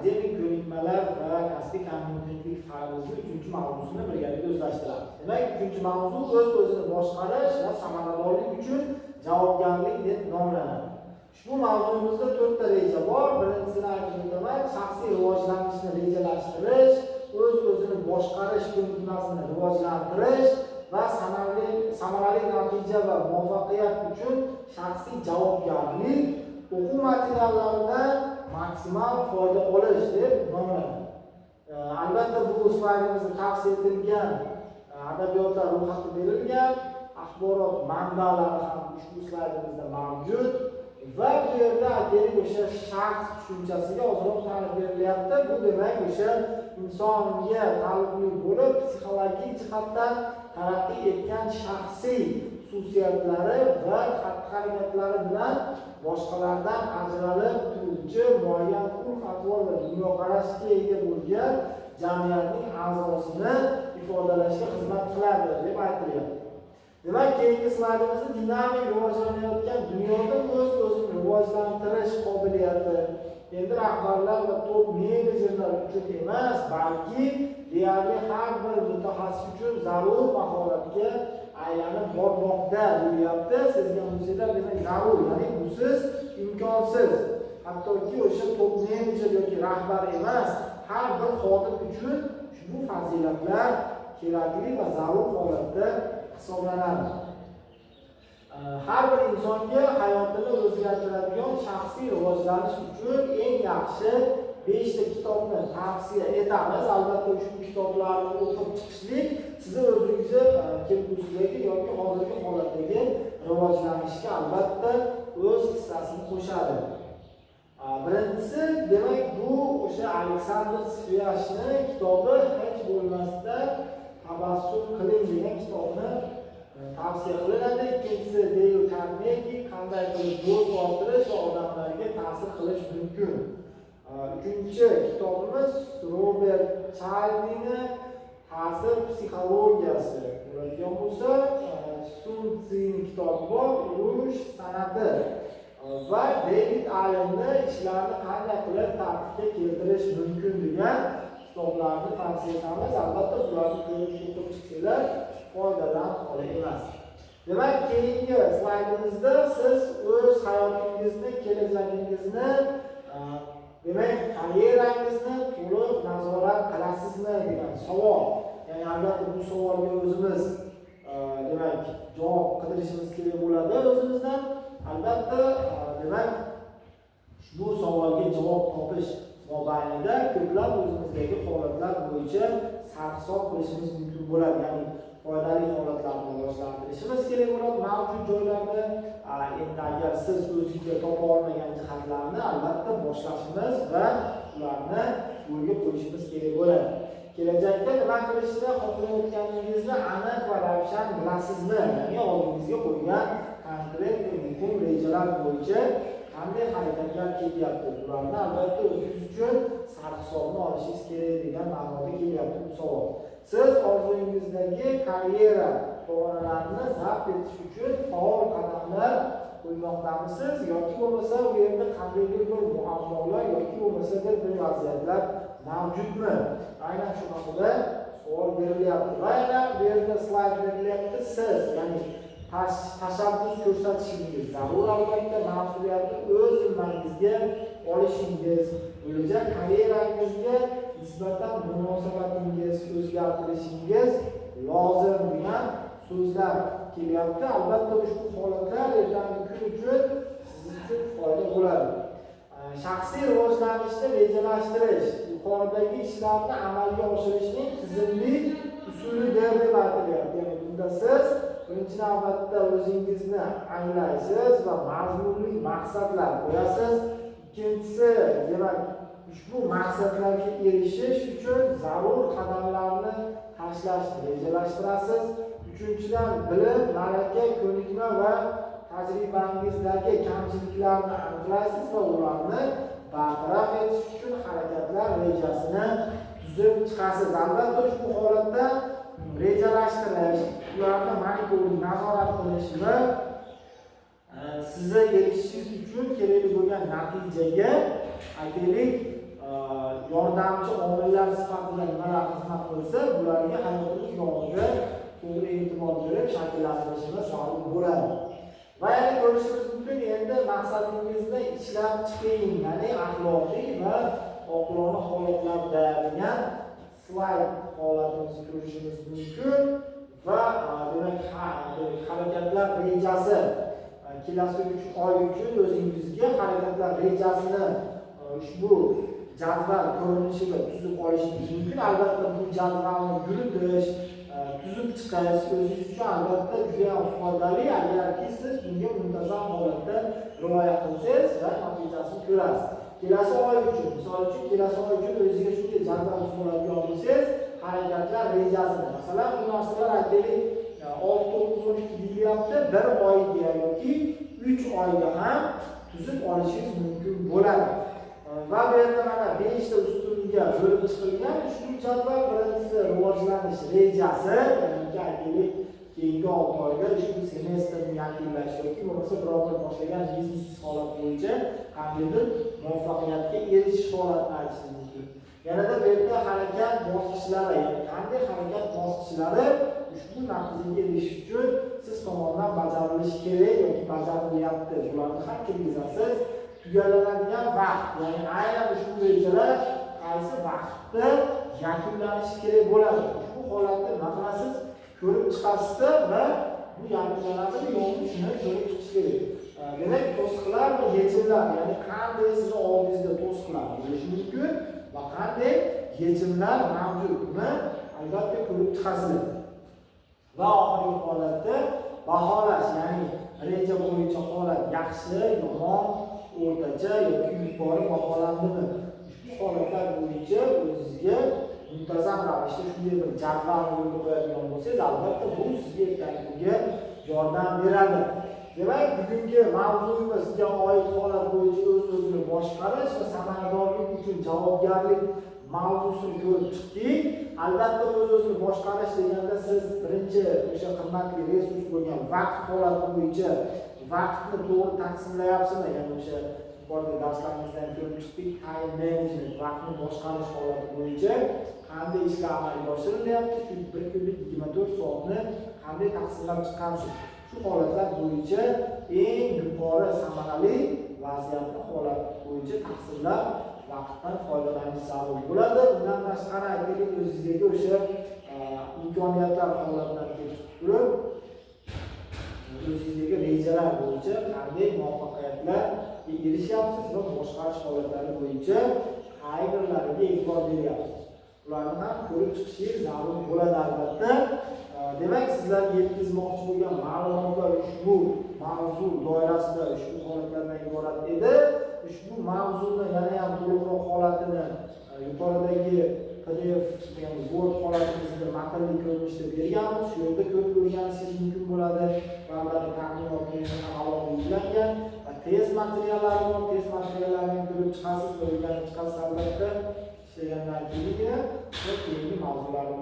Akademik ko'nikmalar va kasbiy kompyuterlik fanimizni 3-mavzusini birgalikda o'zlashtiramiz. Demak, 3-mavzu o'z-o'zini boshqarish va samaradorlik uchun javobgarlik deb nomlanadi. Ushbu mavzumizda 4 ta reja bor. Birinchisini aytib o'taman: shaxsiy rivojlanishni rejalashtirish, o'z-o'zini boshqarish ko'nikmasini rivojlantirish va samarali natija va muvaffaqiyat uchun shaxsiy javobgarlik, o'quv materiallaridan maksimal foyda olish deb nomlanadi. Albatta bu slaydimizda tavsiya etilgan adabiyotlar ro'yxati berilgan, axborot manbalari ham ushbu slaydimizda mavjud va bu yerda aytaylik o'sha shaxs tushunchasiga ozroq ta'rif berilyapti. Bu demak o'sha insonga taalluqli bo'lib, psixologik jihatdan taraqqiy etgan shaxsiy xususiyatlari va xatti-harakatlari bilan boshqalardan ajralib turuvchi muayyan xulq-atvor va dunyoqarashga ega bo'lgan jamiyatning a'zosini ifodalashga xizmat qiladi deb aytilyapti. Demak, keyingi slaydimizda dinamik rivojlanayotgan dunyoda o'z-o'zini rivojlantirish qobiliyati endi rahbarlar va top menejerlar uchun emas, balki deyarli har bir mutaxassis uchun zarur mahoratga aylanib bormoqda deyilyapti. Sezgan bo'lsanglar, demak zarur, ya'ni busiz imkonsiz. Hattoki o'sha top menejer yoki rahbar emas, har bir xodim uchun ushbu fazilatlar kerakli va zarur holatda hisoblanadi. Har bir insonga hayotini o'zgartiradigan shaxsiy rivojlanish uchun eng yaxshi 5 ta kitobni tavsiya etamiz. Albatta ushbu kitoblarni o'qib chiqishlik sizni o'zingizni kelgusidagi yoki hozirgi holatdagi rivojlanishga albatta o'z hissasini qo'shadi. Birinchisi, demak, bu o'sha Aleksandr Svyashni kitobi Hech bo'lmasdan tabassum qiling degan kitobni tavsiya qilinadi. Ikkinchisi Deyl Karnegi qanday qilib do'st orttirish va odamlarga ta'sir qilish mumkin. Uchinchi kitobimiz Robert Chaldini Ta'sir psixologiyasi bo'ladigan bo'lsa, Sun Tzining kitobi bor, Urush san'ati va David Allenni ishlarni qanday qilib tartibga keltirish mumkin degan kitoblarni tavsiya etamiz. Albatta bularni ko'rib o'qib chiqsanglar foydadan xoli emas. Demak, keyingi slaydimizda siz o'z hayotingizni, kelajagingizni, demak karyerangizni to'liq nazorat qilasizmi degan savol. Ya'ni albatta bu savolga o'zimiz demak javob qidirishimiz kerak bo'ladi o'zimizdan. Albatta demak ushbu savolga javob topish mobaynida ko'plab o'zimizdagi holatlar bo'yicha sarhisob qilishimiz mumkin bo'ladi. Ya'ni foydali holatlarni rivojlantirishimiz kerak bo'ladi mavjud joylarda. Endi agar siz o'zingizda topa olmagan jihatlarni albatta boshlashimiz va ularni yo'lga qo'yishimiz kerak bo'ladi. Kelajakda nima qilishni xohlayotganingizni aniq va ravshan bilasizmi? Ya'ni oldingizga qo'ygan konkret muhim rejalar bo'yicha qanday harakatlar ketyapti? Bularni albatta o'zingiz uchun sarhisobni olishingiz kerak degan ma'noda kelyapti bu savol. Siz orzungizdagi karyera pog'onalarini zabt etish uchun faol qadamlar qo'ymoqdamisiz yoki bo'lmasa u yerda qandaydir bir muammolar yoki bo'lmasa bir vaziyatlar mavjudmi? Aynan shu haqida savol berilyapti. Va yana bu yerda slayd berilyapti. Siz, ya'ni tashabbus ko'rsatishingiz zarur, albatta mas'uliyatni o'z zimmangizga olishingiz, bo'lajak karyerangizga nisbatan munosabatingiz o'zgartirishingiz lozim degan so'zlar kelyapti. Albatta ushbu holatlar ertangi kun uchun siz uchun foyda bo'ladi. Shaxsiy rivojlanishni rejalashtirish yuqoridagi ishlarni amalga oshirishning tizimli usulidir deb aytilyapti. Ya'ni bunda siz birinchi navbatda o'zingizni anglaysiz va mazmunli maqsadlar qo'yasiz. Ikkinchisi, demak, ushbu maqsadlarga erishish uchun zarur qadamlarni tashlashni rejalashtirasiz. Uchinchidan, bilim, malaka, ko'nikma va tajribangizdagi kamchiliklarni aniqlaysiz va ularni bartaraf etish uchun harakatlar rejasini tuzib chiqasiz. Albatta ushbu holatda rejalashtirish, ularni monitoring, nazorat qilish va sizni erishishingiz uchun kerakli bo'lgan natijaga aytaylik yordamchi omillar sifatida nimalar xizmat qilsa, bularga hayotimiz davomida to'g'ri e'tibor berib shakllantirishimiz zarur bo'ladi. Va yana ko'rishimiz mumkin, endi maqsadingizni ishlab chiqing, ya'ni axloqiy va oqilona holatlarda degan slayd holatimizni ko'rishimiz mumkin. Va demak, harakatlar rejasi, kelasi 3 oy uchun o'zingizga harakatlar rejasini ushbu jadval ko'rinishida tuzib olishingiz mumkin. Albatta bu jadvalni yuritish, tuzib chiqish o'zingiz uchun albatta juda ham foydali, agarki siz bunga muntazam holatda rioya qilsangiz va natijasini ko'rasiz. Kelasi oy uchun, misol uchun, kelasi oy uchun o'zingizga shunday jadval tuzib oladigan bo'lsangiz, harakatlar rejasini, masalan, bu narsalar aytaylik 6, 9, 12 deyilyapti, 1 oyga yoki 3 oyga ham tuzib olishingiz mumkin bo'ladi. Va bu yerda mana 5 ta ustunga bo'lib chiqilgan ushbu jadval. Birinchisi rivojlanish rejasi, ya'ni aytaylik keyingi 6 oyda ushbu semestrni yakunlash yoki bo'lmasa biror bir boshlagan biznes holat bo'yicha qandaydir muvaffaqiyatga erishish holatini aytishingiz mumkin. Yanada bu yerda harakat bosqichlari, ya'ni qanday harakat bosqichlari ushbu natijaga erishish uchun siz tomonidan bajarilishi kerak yoki bajarilyapti, bularni ham kirgizasiz. Tugallanadigan vaqt, ya'ni aynan ushbu rejalar qaysi vaqtda yakunlanishi kerak bo'ladi. Ushbu holatni nima qilasiz? Ko'rib chiqasizda va bu yakunlanadimi yo'qmi shuni ko'rib chiqish kerak. Demak, to'siqlar va yechimlar, ya'ni qanday sizni oldingizda to'siqlar bo'lishi mumkin va qanday yechimlar mavjud, buni albatta ko'rib chiqasizlar. Va oxirgi holatda baholash, ya'ni reja bo'yicha holat yaxshi, yomon, o'rtacha yoki yuqori baholandimi? Ushbu holatlar bo'yicha o'zingizga muntazam ravishda shunday bir jadval yo'lga qo'yadigan bo'lsangiz, albatta bu sizga ertangi kunga yordam beradi. Demak, bugungi mavzuyimizga oid holat bo'yicha o'z-o'zini boshqarish va samaradorlik uchun javobgarlik mavzusini ko'rib chiqdik. Albatta o'z-o'zini boshqarish deganda siz birinchi o'sha qimmatli resurs bo'lgan vaqt holati bo'yicha vaqtni to'g'ri taqsimlayapsizmi? Ya'ni o'sha yuqorida darslarimizda ham ko'rib chiqdik, time management, vaqtni boshqarish holati bo'yicha qanday ishlar amalga oshirilyapti, shu bir kunlik 24 soatni qanday taqsimlab chiqqansiz? Shu holatlar bo'yicha eng yuqori samarali vaziyatni holat bo'yicha taqsimlab vaqtdan foydalanish zarur bo'ladi. Bundan tashqari aytaylik, o'zingizdagi o'sha imkoniyatlar holatidan kelib chiqib turib, o'zingizdagi rejalar bo'yicha qanday muvaffaqiyatlarga erishyapsiz va boshqarish holatlari bo'yicha qay birlariga e'tibor beryapsiz, ularni ham ko'rib chiqishingiz zarur bo'ladi albatta. Demak, sizlarga yetkazmoqchi bo'lgan ma'lumotlar ushbu mavzu doirasida ushbu holatlardan iborat edi. Ushbu mavzuni yana ham to'liqroq holatini yuqoridagi PDF, ya'ni Word holatimizda matnli ko'rinishda berganmiz. Shu yerda ko'rib o'rganishingiz mumkin bo'ladi. Va albatta taqdimotimiz ham alohida yuklangan va test materiallari bor. Test materiallarini ko'rib chiqasiz va o'rganib chiqasiz albatta. Ishlagandan keyingina keyingi mavzularimiz